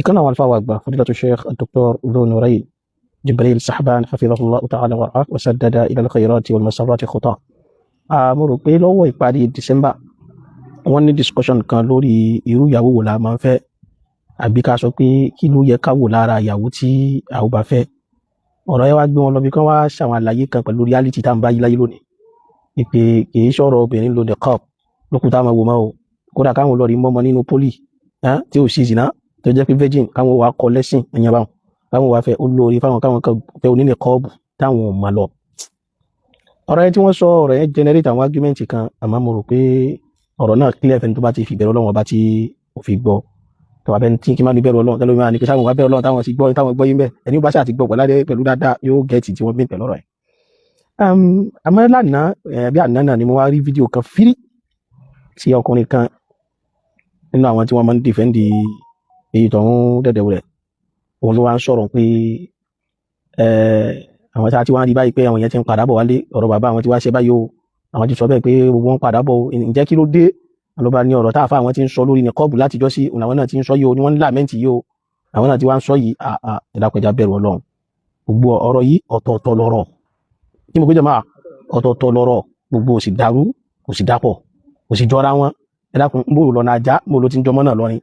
Ìkan àwọn àlùfáà wa àgbà, Fadilatu Sheikh Dr. Dhun-Nurayn Jibril Sahban, hafidhahullahu ta'ala wa ra'ah wa saddada ila al-khayrati wal masarrati khutah. Mo rò pé lọ́wọ́ ìparí December, wọ́n ní discussion kan lórí irú ìyàwó wo la máa ń fẹ́, àbí ká sọ pé kí ló yẹ ká wò lára ìyàwó tí a ò bá fẹ́. Ọ̀rọ̀ yẹn wá gbé wọn lọ bí kán wá ṣàwọn àlàyé kan pẹ̀lú reality tá à ń bá yí láyé lónìí, ìpè kì í sọ̀rọ̀ obìnrin lo niqab lókùn tá a máa wò mọ́ o. Kódà káwọn lọ rí mọ́mọ́ nínú poly tí ò sí ìsìná, tó jẹ́ pé virgin, káwọn wàá kọ lẹ́sìn ẹ̀yàn báwọn, káwọn wàá fẹ́ olórí fáwọn, káwọn kan fẹ́ oníniqab táwọn ò mọ̀ lọ. Ọ̀rọ̀ yẹn tí wọ́n sọ, ọ̀rọ̀ yẹn generate àwọn argument kan, àmọ́ mo rò pé ọ̀rọ̀ náà clear fẹ́ni tó bá ti fi ìbẹ̀rù Ọlọ́run ọba tí ò fi gbọ́. Tó bá bẹ́ni tí kí má ní bẹ̀rù Ọlọ́run tẹ́lẹ̀, máa ní kí sáwọn wá bẹ̀rù Ọlọ́run táwọn sì gbọ́, táwọn gbọ́ yín bẹ́ẹ̀. Ẹni ó bá ṣáà ti gbọ́ pẹ̀lú dáadáa, yóò get tí wọ́n bí pẹ̀lú ọ̀rọ̀ yẹn. Àmọ́ lánàá, bí àná náà ni mo wá rí fídíò kan fírí tí ọkùnrin kan nínú àwọn tí wọ́n máa ń defend èyí tó ń dẹ̀dẹ̀ rẹ̀. Òun ló wá ń sọ̀rọ̀ pé àwọn tí a ti wá ń rí báyìí pé àwọn yẹn ti ń padà bọ̀ wálé, ọ̀rọ̀ bàbá àwọn tí wá ṣe báyìí o, àwọn ti sọ bẹ́ẹ̀ pé gbogbo wọn padà bọ̀ o. Ǹjẹ́ kí ló dé? Ló bá ní ọ̀rọ̀ tá a fa àwọn tí ń sọ lórí niqab látijọ́ sí òun, àwọn náà ti ń sọ yìí o, ni wọ́n ń lament yìí o, àwọn náà ti wá ń sọ yìí. Ẹ̀dàpẹ̀já bẹ̀rù Ọlọ́run. Gbogbo ọ̀rọ̀ yìí, ọ̀tọ̀ọ̀tọ̀ lọ̀rọ̀ kí mo gbé jọ máa, ọ̀tọ̀ọ̀tọ̀ lọ̀rọ̀ gbogbo, ò sì dàrú, kò sì dàpọ̀, kò sì jọra wọn. Ẹ dákun, ń bò lọ́nà ajá mo ló ti ń jọmọ́ náà lọ́rin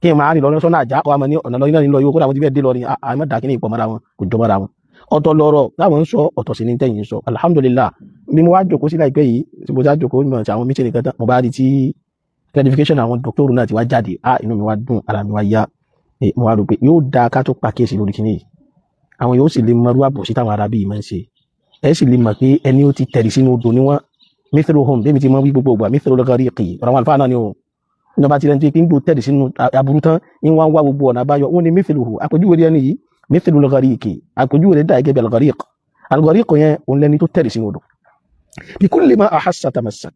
kí n máa rìn lọ́nà sọ́nà ajá kó wa mọ̀ ní ọ̀nà lọ́rin náà ní lọ yóò. Kó dà, wọ́n ti fẹ́ dé lọ́rin àmọ́ dà kí ní ìpọ̀ mọ́ra wọn, kò jọ mọ́ra wọn. Ọ̀tọ̀ lọ̀rọ̀ táwọn ń sọ, ọ̀tọ̀ sì ní tẹ̀yìn ń sọ. Alhamdulillah, bí mo wá jòkó sí láìpẹ́ yìí, tí mo já jòkó mi àti àwọn meeting kan tán, mo bá rí tí clarification àwọn dọ́kítọ́rù náà ti wá jáde. Ah, inú mi wá dùn, ara mi wá yá. Mo wá rò pé yóò dáa ká tó pàkíyèsí lórí kíní yìí, àwọn yóò sì lè mọrú àbòsí táwọn arábí yìí máa ń ṣe. Ẹ sì lè mọ̀ pé ẹni ó ti tẹ̀lé sínú odò ni wọ́n. Mithluhum bí mi ti mọ wí gbogbo ìgbà, mithlul ghariqi, ọ̀rọ̀ àwọn àlùfáà náà ni o. Ìjọba ti rẹ̀ ń tó ń gbò tẹ̀lé sínú aburú tán, ń wá ń wá gbogbo ọ̀nà àbáyọ. Wọ́n ní mithluhu, àpèjúwe rẹ̀ nìyí, mithlul ghariqi, àpèjúwe rẹ̀ dà gẹ́gẹ́ bí al-ghariq. Al-ghariq yẹn, òun lẹni tó tẹ̀lé sínú odò. Bikulli ma ahassa tamassak,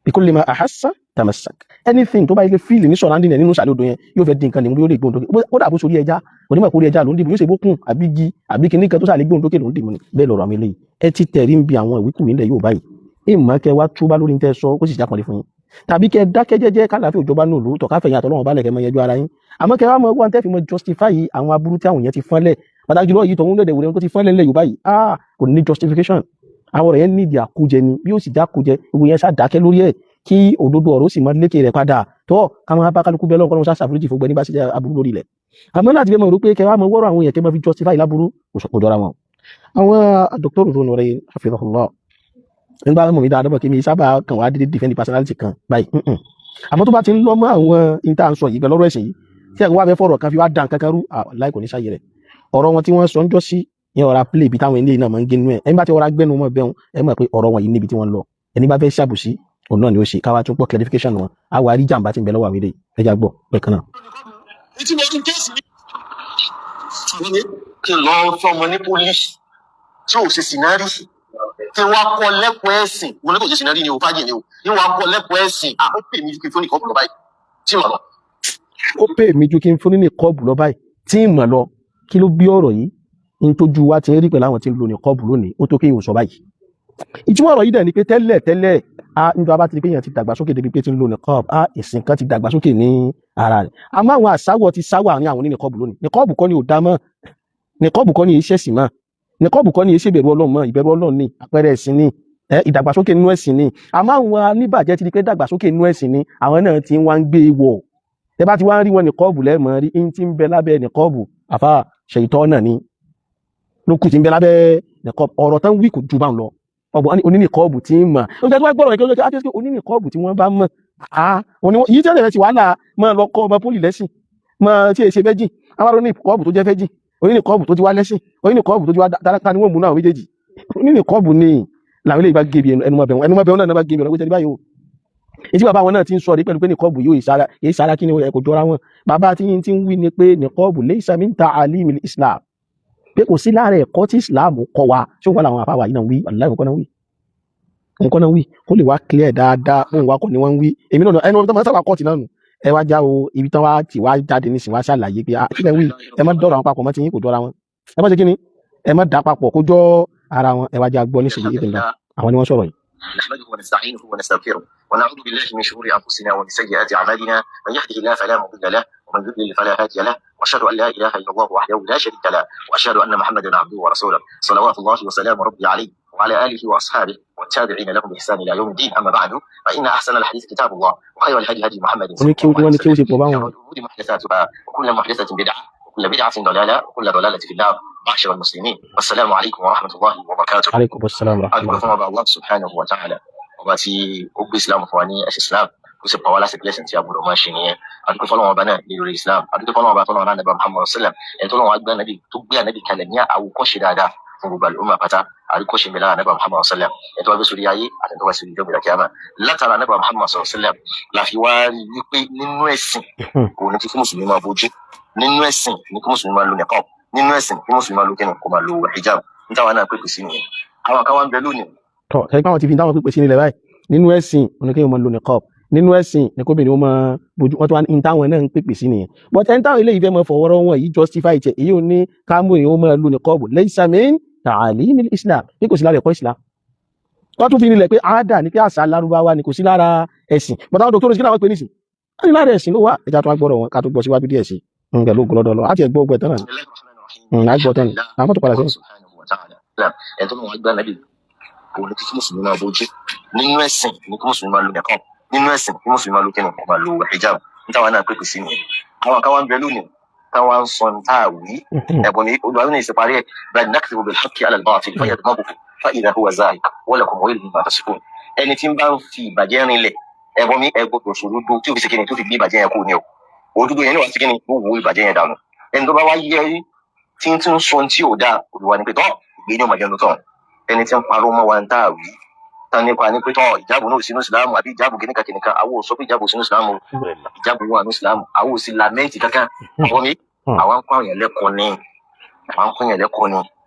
bikulli ma ahassa tamassak. Anything tó bá yẹ feel ní surrounding ẹ̀ nínú ìsàlẹ̀ odò yẹn, yóò fẹ́ di nǹkan nìmú, yóò lè gbóhùn dókè. Kódà bó sórí ẹja, onímọ̀ kórí ẹja ló ń dìbò, yóò ṣe bókun àbí igi àbí kíní kan tó sàlẹ̀ gbóhùn dókè ló ń dìbò ni. Bẹ́ẹ̀ lọ̀rọ̀ àwọn eléyìí, ẹ ti tẹ̀rí ń bi àwọn ìwíkúwìí ńlẹ̀ yóò báyìí. Ìmọ̀ kẹ wá túbá lórí ní tẹ́ sọ, kó sì jápọ̀lé fún yín, tàbí kẹ dákẹ́ jẹ́jẹ́, kálàáfíà òjọba nù lù tọ̀káfẹ̀yìn àtọ́lọ́wọ́n bá lẹ̀kẹ́ mọ yẹjú ara yín. Àmọ́ kẹ wá mọ wọn tẹ́ fi mọ justify àwọn aburú tí àwọn yẹn ti fọ́nlẹ̀, pàtàkì jùlọ yìí tọ̀hún lẹ̀dẹ̀ wòlé tó ti fọ́nlẹ̀ ńlẹ̀ Yorùbá yìí. Ah, kò ní justification. Àwọn ọ̀rọ̀ yẹn nídìí àkójẹ ni, bí ó sì dákójẹ gbogbo yẹn, ṣáà dákẹ́ lórí ẹ̀, kí òdodo ọ̀rọ̀ ó sì máa lékè rẹ̀ padà tó káwọn bá kálukú bẹ́ẹ̀ lọ́kọ́ lọ́wọ́ ṣàforíjì fún gbẹ́ni bá ṣe jẹ́ aburú lórí ilẹ̀. Àmọ́ láti fẹ́ mọ̀ rò pé kẹ wá mọ wọ́rọ̀ àwọn èèyàn, kẹ máa fi justify láburú, kò jọra wọn. Àwọn Dr. Dhun-Nurayn hafidhahullah, nígbà mọ̀ mi dáadáa bọ̀ kí mi sábà kàn wá dédé defend personality kan báyìí. Àmọ́ tó bá ti ń lọ mọ́ àwọn ìta ń sọ yìí pẹ̀lú ọ̀rọ̀ ẹ̀sìn yìí, tí ẹ̀kọ́ wá fẹ́ fọ̀rọ̀ kan fi wá dá nǹkan kan rú, láì kò ní sáyé rẹ̀. Ọ̀rọ̀ wọn tí wọ́n sọ ń jọ́ sí yẹn, ọ̀rá play ibi táwọn eléyìí náà máa ń gé nínú ẹ̀. Ẹni bá ti ọ̀rá gbẹ́nu mọ́ bẹ́ẹ̀, ẹ mọ̀ pé ọ̀rọ̀ wọn yìí níbi tí wọ́n lọ. Ẹni bá fẹ́ ṣàbùsí, òun náà ni ó ṣe. Káwá tún gbọ́ clarification wọn, á wá rí jàǹbá tí ń bẹ lọ́wọ́ àwọn eléyìí. Ẹ já gbọ́ bẹ́ẹ̀ náà. Etí mo rí case mi. Kí n lọ fọmọ ní poly tí ò ṣe sìnárì, kí n wá kọ́ lẹ́kọ̀ọ́ ẹ̀sìn. Mo ní kò ṣe sìnárì ni o, fájì ni o, ní wàá kọ́ lẹ́kọ̀ọ́ ẹ̀sìn. À, ó pè mí ju kí n fún niqab lọ báyìí tí mo lọ. Ó pè mí ju kí n fún ní niqab lọ báyìí tí ń mọ̀ lọ. Kí ló bí ọ̀rọ̀ yìí? Ní tójú wa ti ń rí pẹ̀lú àwọn tí ń lo niqab lónìí, ó tó kéèyàn sọ báyìí. Ìtumọ̀ ọ̀rọ̀ yìí dẹ̀ ni pé tẹ́lẹ̀ tẹ́lẹ̀, a níjọba bá ti di pé èèyàn ti dàgbàsókè débi pé ti ń lo niqab, a ìsìn kan ti dàgbàsókè ní ara rẹ̀. Àmọ́ àwọn àsáwọ̀ ti sáwà ní àwọn oníniqab lónìí. Niqab kọ́ ni ò dá mọ́, niqab kọ́ ni iṣẹ́ sì mọ́, niqab kọ́ ni iṣẹ́ ìbẹ̀rù Ọlọ́run mọ́. Ìbẹ̀rù Ọlọ́run ni àpẹẹrẹ ẹ̀sìn ni, ìdàgbàsókè nínú ẹ̀sìn ni. Àmọ́ àwọn aníbàjẹ́ ti di pé dàgbàsókè nínú ẹ̀sìn ni, àwọn náà ti wá ń gbé wọ̀. Tẹ bá ti wá ń rí wọn, niqab lẹ́mọ̀ rí in ti ń bẹ lábẹ́ niqab. Àfa ṣèyítọ́ náà ni lókù ti ń bẹ lábẹ́ niqab. Ọ̀rọ̀ tán wí kò ju bá ń lọ. Ọgbọ̀n oníniqab tí ń mọ̀ ó jẹ́ tó wá gbọ́rọ̀ ìkẹ́ oníniqab tí wọ́n bá mọ̀ yìí tẹ́lẹ̀ ti wàhálà máa lọ kọ́ ọmọ poly lẹ́sìn mọ́ tí èsè virgin. Àwọn oníniqab tó jẹ́ virgin, oníniqab tó ti wá lẹ́sìn, oníniqab tó ti wá dára ni wọ́n mú náà méjèèjì. Oníniqab ni làwọn eléyìí bá gé bi ẹnu mọ́ bẹ̀rún, ẹnu mọ́ bẹ̀rún náà bá gé bi ọ̀rọ̀ gbé báyìí o. Èyí tí bàbá wọn náà ti ń sọ rí pẹ̀lú pé niqab yóò ìsára ìsára kí ni kò jọra wọn. Bàbá tí yín ti ń wí ni pé niqab laysa min ta'alimil Islam, pé kò sí lára ẹ̀kọ́ tí Islam kọ́ wa. Ṣé wọn làwọn àfáwà yìí náà wí? Wàláhì, nǹkan náà wí, nǹkan náà wí, kó lè wá clear dáadáa. Bóun wá kọ́ ni wọ́n ń wí. Èmi náà ẹnu tó máa sábà kọ́ọ̀tì náà nù. Ẹ wá já o, ibi tán wá tì wá jáde nísìnyí, wá ṣàlàyé pé ah, kílẹ̀ ń wí? Ẹ má dọ̀rọ̀ àwọn papọ̀ mọ́ ti yín, kò jọra wọn. Ẹ má ṣe kíni, ẹ má dà papọ̀, kó jọ ara wọn. Ẹ wá já gbọ́ nísìnyí ìpínlẹ̀ àwọn ni wọ́n sọ̀rọ̀ yìí. نحمده ونستعينه ونستغفره ونعوذ بالله من شرور انفسنا ومن سيئات اعمالنا، من يهده الله فلا مضل له ومن يضلل فلا هادي له، واشهد ان لا اله الا الله وحده لا شريك له، واشهد ان محمدا عبده ورسوله، صلوات الله وسلام ربي عليه وعلى اله واصحابه والتابعين لهم باحسان الى يوم الدين. اما بعد، فان احسن الحديث كتاب الله، وخير الهدي هدي محمد Wọ́n ní صلى kí الله عليه wọ́n ní kí ó وسلم، ṣe pọ̀ شر báwọn. الامور محدثاتها، وكل محدثه بدعه، وكل بدعه ضلاله، وكل ضلاله في النار. معشر المسلمين، والسلام عليكم ورحمه الله وبركاته. Aleykum salaam wa Adúpẹ́ rahmatulah. fún ọba Allah subhanahu wa ta'ala, ọba tí ó gbé Islam fún wa ní ẹ̀sìn Islam, ó sì pa wá láti pílẹ̀sìn tí a gbọdọ̀ máa ṣe nìyẹn. Adúpẹ́ fọlọ́wọn ọba náà ní lórí Islam. Adúpẹ́ fọlọ́wọn ọba tọ́lọ́run ànábì Muhammad sallam, ẹni tọ́lọ́run agbé ànábì tó gbé ànábì kalẹ̀ ní àwòkọ́ṣe dáadáa fún gbogbo àlùmọ̀ pátá. Àríkọ́ṣe mi lára ànábì Muhammad sallam, ẹni tó wá gbé sórí ayé àti ẹni tó wá sórí ìjọba ìdàkíyàmá látara ànábì Muhammad sallam, la fi wá rí wípé nínú ẹ̀sìn òun ni kí mùsùlùmí máa bójú, nínú ẹ̀sìn ni kí mùsùlùmí máa lo niqab, nínú ẹ̀sìn kí mùsùlùmí máa lo kíni, kó máa lo hijab. Nítawa náà pèpè sí nìyẹn. Àwọn kan wá ń bẹ lónìí. Tọ ṣe pé àwọn ti fi táwọn pípé sí nílẹ̀ báyìí, nínú ẹ̀sìn oníkéyìn máa lo niqab, nínú ẹ̀sìn ní kóbìnrin ó máa bójú, wọn tó wá ní táwọn náà ń pèpè sí nìyẹn. But ẹni táwọn eléyìí fẹ́ máa fọwọ́rọ́ wọn yìí justify tiẹ̀, èyí ò ní kámú èyí ó máa lo niqab laysa min ta'alimil Islam, bí kò sí lára ẹ̀kọ́ Islam. Wọ́n tún fi nílẹ̀ pé àádà ní pé àṣà Lárúbáwá ni, kò sí lára ẹ̀sìn. But àwọn dòkítọ́rù sí kí làwọn pè nísìn, wọ́n ní lára ẹ̀sìn ló wà. Ẹja tó wá gbọ́dọ̀ wọn ká tó gbọ́ síwájú díẹ̀ sí i pẹ̀lú ògo lọ́dọ̀ lọ àti ẹ̀gbọ́ ọgbẹ́ tán náà Bismillahir á gbọ́ tán ni Rahmanir Rahim. àwọn tó padà Allah sẹ́yìn. subhanahu wa ta'ala. Ẹni tó lọ́wọ́ gbá nàbì òun ni kí mùsùlùmí máa bójú, nínú ẹ̀sìn ni kí mùsùlùmí máa lo niqab, nínú ẹ̀sìn kí mùsùlùmí máa lo kíni, kó máa lo hijab. Nítawa náà pèpè sí nìyẹn. Àwọn kan wá ń bẹ lónìí táwa ń sọ ní táà wí ẹ̀bùn ní olùwàwí ní ìsèparí ẹ̀ bal nakdhibu bil haqqi ala al batil fayadmaghuhu fa idha huwa zahiq wa lakum waylun mimma tasifun. Ẹni tí ń bá ń fi ìbàjẹ́ rinlẹ̀, ẹ̀bùn mi ẹ gbọ́dọ̀ sòdodo tí ó fi ṣe kíni, tó fi gbé ìbàjẹ́ yẹn kú ni o. Òdodo yẹn ní wàá ṣe kíni, ó wo ìbàjẹ́ yẹn dànù. Ẹni tó bá wá yẹ tí ń tún sọ tí ò dáa, olùwà ni pé tọ́ ìgbé ní ọmọdé tán. Ẹni tí ń parọ́ mọ́ wa ń tà wí tán nípa ní pé tọ́ ìjáàbù náà ò sínú ìsìlámù àbí ìjáàbù kìnìkan kìnìkan. Àwọn ò sọ pé ìjáàbù sínú ìsìlámù, ìjáàbù wà ní ìsìlámù, àwọn ò sì làmẹ́ǹtì kankan. Àwọn mi àwọn ń kọ́ àwọn yẹn lẹ́kọ̀ọ́ ni, àwọn ń kọ́ yẹn lẹ́kọ̀ọ́ ni,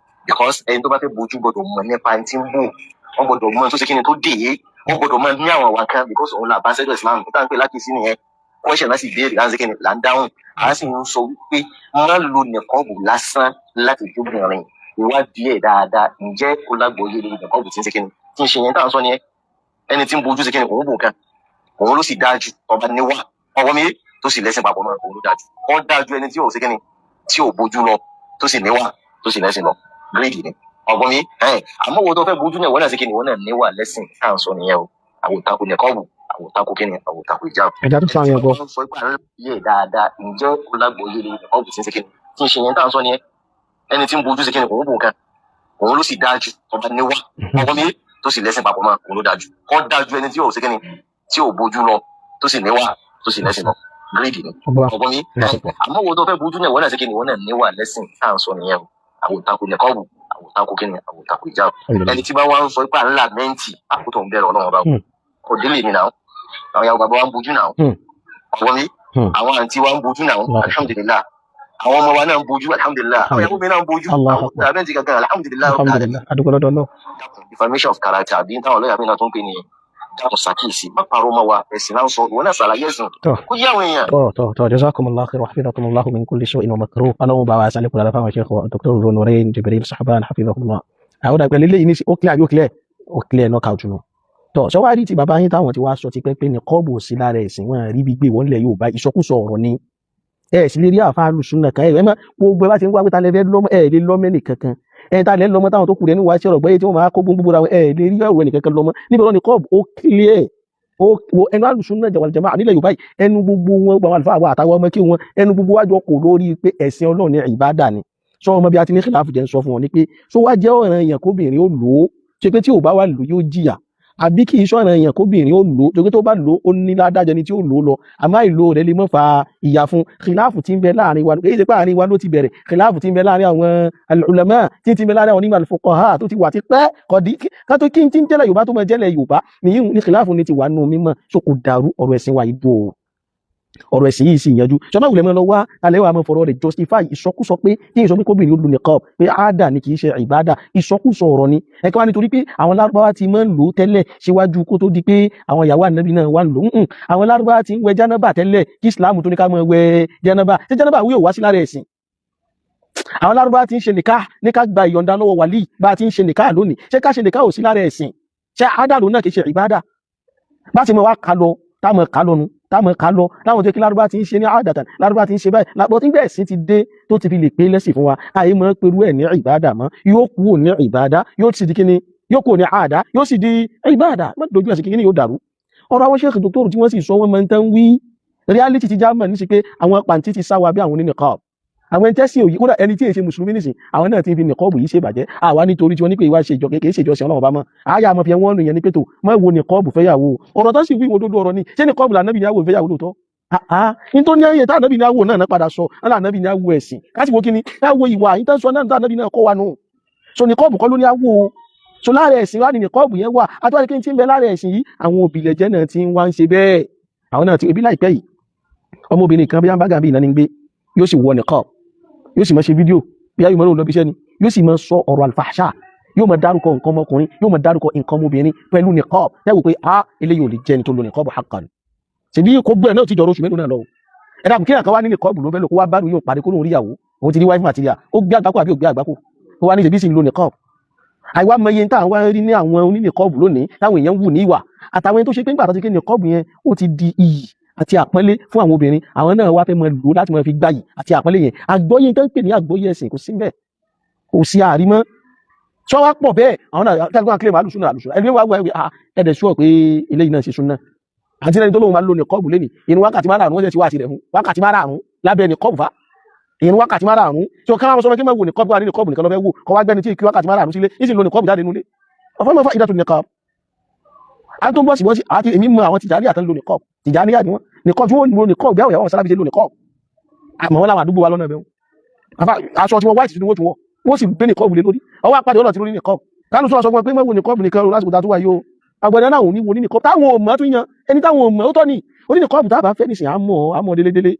because ẹni tó bá fẹ́ bójú gbọ́dọ̀ mọ̀ nípa ẹni tí ń bò, wọ́n gbọ́dọ̀ mọ̀ tó ṣe kíni tó dé, wọ́n gbọ́dọ̀ mọ̀ ní àwọn àwọn kan, because òun là bá ṣẹ́jọ́ ìsìlámù níta ń pè lákìsí nìyẹn. Question láti béèrè láti ṣe kíni là ń dáhùn. À ń sì ń sọ wípé má lo nìkọ́ọ̀bù lásán láti jóbìnrin, ìwádìí ẹ̀ dáadáa, ǹjẹ́ ó lágbóyè lórí nìkọ́ọ̀bù tí ń ṣe kíni tí ń ṣe yẹn táwọn sọ nìyẹn. Ẹni tí ń bojú ṣe kíni òun bò kan, òun ló sì dáa ju ọba níwá ọwọ́ mi tó sì lẹ́sìn papọ̀ mọ́, òun ló dáa ju, ó dáa ju ẹni tí ò ṣe kíni tí ò bojú lọ tó sì níwá tó sì lẹ́sìn lọ, gírèdì ni ọgbọ́n mi. Àmọ́ wo tó fẹ́ bojú náà, ìwọ náà ṣe kíni, ìwọ náà níwà lẹ́sìn tá à ń sọ nìyẹn o. Àwòtakò nìkọ́ọ̀bù, àwòtakò kíni, àwòtakò ìjáàbù. Ẹja tó Ẹni fáwọn tí yẹn gbọ́. wọ́n sọ pé àárẹ̀ yé dáadáa, ǹjẹ́ ó lágbóyè lórí nìkọ́ọ̀bù tí ń ṣe kíni tí ń ṣe yẹn tá à ń sọ nìyẹn. Ẹni tí ń bojú ṣe kíni òun bò kan, òun ló sì dáa ju ọba níwá ọwọ́ mi tó sì lẹ́sìn papọ̀ mọ́, òun ló dáa ju, ó dáa ju ẹni tí ò ṣe kíni tí ò bojú lọ tó sì níwà tó sì lẹ́sìn lọ, gírèdì ni Ọgbọ́n ọgbọ́n mi. lásìkò. Àmọ́ wo tó fẹ́ bojú náà, ìwọ náà ṣe kíni, ìwọ náà níwà lẹ́sìn tá à ń sọ nìyẹn o. Àwòtakò nìkọ́ọ̀bù, àwòtakò kíni, àwòtakò ìjáàbù. Ẹni tí bá wá ń sọ pé à ń làmẹ́ǹtì àkótó ń bẹ̀rẹ̀ Ọlọ́run ọba kò délé mi náà, àwọn ìyàwó bàbá wa ń bojú náà, ọgbọ́n mi, àwọn àǹtí wa ń bojú náà, alhamdulillah, àwọn ọmọ wa náà ń bojú, alhamdulillah, àwọn ìyàwó mi náà ń bojú, Allahu àwọn Akbar. làmẹ́ǹtì kankan, alhamdulillah rabbil alamin. Alhamdulillah, adúgbò lọ́dọ̀ náà. Dákun, defamation of character àbí táwọn lọ́ọ̀yà mi náà tó ń pè ní, dákun ṣàkíyèsí, má parọ́ mọ́ wa, ẹ̀sìn náà ń sọ, ìwọ náà ṣàlàyé ẹ̀sìn Tọ́ kó yé àwọn èèyàn. tọ́ tọ́ tọ́, jazakumullahu khair wa hafizakumullahu min kulli su'in wa makruh. Ọlọ́run bá wa sálẹ̀kùn lára fáwọn sheikh wa Dr. Nurayn Jibril Sahban hafizahullah. Àwọn dàgbẹ́ lélẹ́yìn ní sí ó clear àbí ó clear, ó clear knockout nù. Tọ́ sọ wá rí ti bàbá yín táwọn ti wá sọ ti pẹ́ pé ní kọ́ọ̀bù ò sí lára ẹ̀sìn, wọn rí bí gbé wọn lẹ̀ yóò bá ìsọkúsọ ọ̀rọ̀ ni. Ẹ sì lè rí àfa alùsùn náà kan ẹ má gbogbo ẹ bá ti ń wá pé ta lẹ fẹ́ lọ́mọ, ẹ lè lọ́mọ ẹnìkankan. Ẹ ta lẹ lọ́mọ táwọn tó kù rẹ ní wàá sí ọ̀rọ̀ gbẹ́yẹ tí wọ́n máa kó gbogbo ra wọn, ẹ lè rí ọ̀rọ̀ ẹnìkankan lọ́mọ níbi ọ̀rọ̀ ní kọ́ọ̀bù ó clear ó wo ẹnu alùsùn náà jàwàlì jàmáà nílẹ̀ Yorùbá yìí, ẹnu gbogbo wọn gbogbo àwọn àlùfáà wa àtàwọn ọmọ kí wọn ẹnu gbogbo wájú ọkọ̀ lórí pé ẹ̀sìn Ọlọ́run ní ìbádà ni. Sọ ọmọ bí a ti ní kìláàfù jẹ́ ń sọ fún wọn ni pé sọ wá jẹ́ ọ̀ràn èèyàn kóbìnrin ó lò ó ṣe pé tí ò bá wà lò yóò jìyà, àbí kì í sọ̀ràn èèyàn kóbìnrin ó lò ó ṣe pé tó bá lò ó ní ládájọ́ ni tí ó lò ó lọ, àmọ́ àìlò rẹ̀ lè mọ́ fa ìyà fún. Kìláàfù tí ń bẹ láàrin wa èyí ṣe pé àárín wa ló ti bẹ̀rẹ̀, kìláàfù tí ń bẹ láàrin àwọn al-ulama tí ń bẹ láàrin àwọn onímọ̀ al-fuqaha tó ti wà ti pẹ́ kọ̀dí ká tó kí n ti ń jẹ́lẹ̀ Yorùbá tó máa jẹ́lẹ̀ Yorùbá nìyí ní kìláàfù ni ti wà nù mímọ́. So kò dàrú, ọ̀rọ̀ ẹ̀sìn wa yìí dùn o, ọ̀rọ̀ ẹ̀sìn yìí sì yanjú. Sọmọ ìwúlẹ̀ mọ́ lọ wá alẹ́ wa máa fọ̀rọ̀ rẹ̀ justify ìsọkúsọ pé kí n sọ pé kóbìnrin ó lu niqab pé àádà ni kì í ṣe ìbádà, ìsọkúsọ ọ̀rọ̀ ni. Ẹ̀ka wá nítorí pé àwọn lárúbáwá ti máa ń lò ó tẹ́lẹ̀ síwájú kó tó di pé àwọn ìyàwó ànábì náà wà ń lò ó. Àwọn lárúbáwá ti ń wẹ jánábà tẹ́lẹ̀ kí Islam tó ní ká máa wẹ jánábà. Ṣé jánábà wíyò wá sí lára ẹ̀sìn? Àwọn lárúbáwá ti ń ṣe nìká ní ká gba ìyọ̀ǹda lọ́wọ́ wàlí bá a ti ń ṣe nìká lónìí, ṣé ká ṣe nìká ò sí lára ẹ̀sìn? Ṣé àádà lòun náà kì í ṣe ìbádà? Bá ti mọ wá ká lọ, táwọn ká lọ nu, táwọn ká lọ láwọn tó kí lárúbá ti ń ṣe ní àdàtà, lárúbá ti ń ṣe báyìí lápò tí bẹ́ẹ̀ sí ti dé tó ti fi lè pé lẹ́sìn fún wa. Àyè mọ́ pẹ̀lú ẹ̀ ní ìbádà mọ́, yóò kúrò ní ìbádà, yóò sì di kíni, yóò kúrò ní àdá, yóò sì di ìbádà. Má dojú ẹ̀sìn kíni, yóò dàrú. Ọ̀rọ̀ àwọn sheikh doctor tí wọ́n sì sọ, wọ́n máa ń tán wí reality ti já mọ̀ ní sí pé àwọn pàǹtí ti sá wa bí àwọn oníniqab, àwọn ẹni tẹ́sí òyì. Kódà ẹni tí èsè mùsùlùmí nìsín, àwọn náà ti fi nìkọ́ọ̀bù yìí ṣe ìbàjẹ́. Àwa nítorí tí wọ́n ní pé ìwà ṣe ìjọ kékeré, ṣe ìjọsìn Ọlọ́run bá mọ́ àyà àmọ́ fi wọ́n nù yẹn ní pé tó mọ́ wo nìkọ́ọ̀bù fẹ́yàwó. Ọ̀rọ̀ tó sì wí òdodo ọ̀rọ̀ ni. Ṣé nìkọ́ọ̀bù lànàbì ní àwò fẹ́yàwó lóòótọ́? Nítorí ní ayé tá ànàbì ní àwò náà padà sọ ànàbì ní àwò ẹ̀sìn, káṣí wo kíni káwo ìwà yìí tán sọ náà tá ànàbì náà kọ́ wa nù. So nìkọ́ọ̀bù kọ́ ló ní àwò. So lára ẹ̀sìn wá ní nìkọ́ọ̀bù yẹn wà. Àtúwárí kí n ti ń bẹ lára ẹ̀sìn yìí, àwọn òbílẹ̀jẹ́ náà ti ń wá ń ṣe bẹ́ẹ̀. Àwọn náà ti ebi láìpẹ́ yìí, ọmọbìnrin kan bí wọ́n bá gàbí ìnáni gbé, yóò sì wọ nìkọ́ọ̀bù, yóò sì máa ṣe fídíò bí ayé mọ́lò lọ́bíṣẹ́ ni, yóò sì máa sọ ọ̀rọ̀ àlùfàṣà, yóò máa dárúkọ nǹkan ọmọkùnrin, yóò máa dárúkọ nǹkan ọmọbìnrin pẹ̀lú nìkọ́ọ̀bù. Ẹ wò pé a eléyìí ò lè jẹ́ ẹni tó lo nìkọ́ọ̀bù haqqan. Ṣèbí kò gbọ́ ẹ̀ náà ti jọ̀rọ̀ oṣù mélòó náà lọ. Ẹ dàkún, kí àkàwá ní nìkọ́ọ̀bù ló fẹ́ lò, kó wá bá yóò parí kó lóun rí ìyàwó, òun ti ní wife material. Ó gbé àgbákò àbí ò gbé àgbákò? Ó wá ní ṣèbí sì ń lo nìkọ́ọ̀bù. Àìwá mọye tá à ń wá rí ní àwọn onínìkọ́ọ̀bù lónìí táwọn èèyàn ń wù ní ìwà, àtàwọn ẹni tó ṣe pé ńgbà tó ti ké nìkọ́ọ̀bù yẹn, ó ti di iyì àti àpọ́nlé fún àwọn obìnrin, àwọn náà wá fẹ́ mọ lò láti mọ fi gbáyì àti àpọ́nlé yẹn. Àgbọ́yé tó ń pè ní àgbọ́yé ẹ̀sìn kò sí bẹ́ẹ̀, kò sí àrímọ́ tí wọ́n wá pọ̀ bẹ́ẹ̀. Àwọn náà tẹ́lifíwọ́n kílè alùsùnà alùsùnà ẹni wá wá ẹ̀dẹ̀ sùọ́ pé eléyìí náà ṣe súnà. Àti ẹni tó lóun máa ń lo nìkọ́ọ̀bù lẹ́nìí, inú wákàtí márààrún wọ́n sì ti wá àti rẹ̀ fún wákàtí márààrún lábẹ́ nìkọ́ọ̀bù fa ìrun wákàtí márààrún tí ó káwọn sọ pé kí máa wo nìkọ́ọ̀bù wà ní nìkọ́ọ̀bù nìkan ló fẹ́ wò, kọ́ wá gbẹ́ni tí kí wákàtí márààrún sílé ní sì lo nìkọ́ọ̀bù jáde nulẹ̀ ọ̀fọ́ mọ́ fà ìdàtò nìkọ́ọ̀bù. A tó ń bọ̀ sí wọ́n sí àti èmi mọ àwọn Tìjàníyà tó ń lo nìkọ́ọ̀bù. Tìjàníyà ni wọ́n, nìkọ́ọ̀bù tí wọ́n lo nìkọ́ọ̀bù bí àwọn ìyàwó sálábì ṣe lo nìkọ́ọ̀bù. Àmọ́ wọn láwọn àdúgbò wa lọ́nà ẹ̀bẹ̀ wọn aṣọ tí wọ́n white tí wọ́n tún wọ́, wọ́n sì gbé nìkọ́ọ̀bù lé lórí. Ọwọ́ apàdé ọ̀nà tí lórí nìkọ́ọ̀bù kánú sọ fún ẹ pé mọ̀ wo nìkọ́ọ̀bù nìkan lásìkò tá a tó wà yìí o. Àgbọ̀dẹ náà ò ní wo ní nìkọ́ọ̀bù táwọn ò mọ̀ tún yan ẹni táwọn ò mọ̀ ó tọ́ ni oní nìkọ́ọ̀bù tá a bá fẹ́ nísìn, àmọ́ àmọ́ délédélé,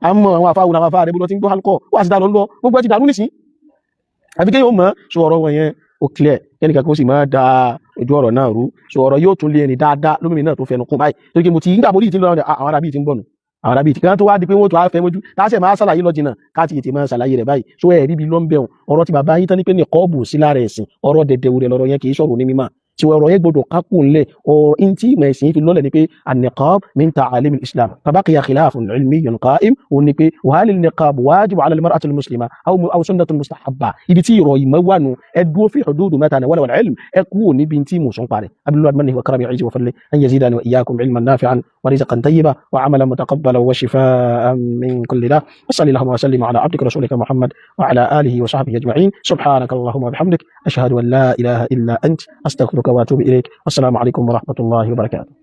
àmọ́ àwọn afáwọn àwọn afá rẹ̀ bó lọ ti ń gbọ́ alukọ́ wà sí dáná lọ, gbogbo ẹ ti dàrú nísìn. Àbí kéèyàn mọ̀ sọ ọ̀rọ̀ wọn yẹn ó clear, kẹ́nìkan kó sì máa da ojú ọ̀rọ̀ náà rú. So ọ̀rọ̀ yóò tún lé ẹni dáadáa lómìnira náà tó fẹnu kún báyìí, torí pé mo ti ń gbà mo rí ìtì lọ àwọn arábí ti ń bọ̀ nù, àwọn arábí ti kan tó wá di pé wọ́n tó wá fẹ́ mójú táṣẹ̀ máa ṣàlàyé lọ jìnnà káàtì ètè máa ṣàlàyé rẹ̀ báyìí. So ẹ̀rí bí ló ń bẹ̀rùn ọ̀rọ̀ tí bàbá yín tán ní pé ní kọ́ọ̀bù sí lára ẹ̀sìn, ọ̀rọ̀ dẹ̀dẹ̀wò rẹ̀ lọ́rọ̀ yẹn kì í sọ̀rọ̀ ní mímọ́ tí ọ̀rọ̀ yẹn gbọdọ̀ kákò ńlẹ̀. Ọ̀rọ̀ in tí ìmọ̀ ẹ̀sìn fi lọ́lẹ̀ ni pé an-niqab min ta'alim al-islam, fabaqiya khilafun ilmiyyun qa'im. Òun ni pé wa hal an-niqab wajib ala al-mar'ati al-muslima aw sunnatun mustahabba. Ibi tí ìrọ̀ ìmọ̀ wà nù, ẹ dúró fi hududu ma tanawala wal ilm, ẹ kúrò níbi tí mò ń sọ parẹ́. Abilu admanihi wa karami wa fadli an yazidani wa iyyakum ilman nafi'an wa rizqan tayyiba wa amalan mutaqabbala wa shifaan min kulli da. Wa sallallahu wa sallim ala abdika rasulika Muhammad wa ala alihi wa sahbihi ajma'in. Subhanaka allahumma wa bihamdik, ashhadu an la ilaha illa ant, astaghfiruka واتوب اليك. والسلام عليكم ورحمه الله وبركاته.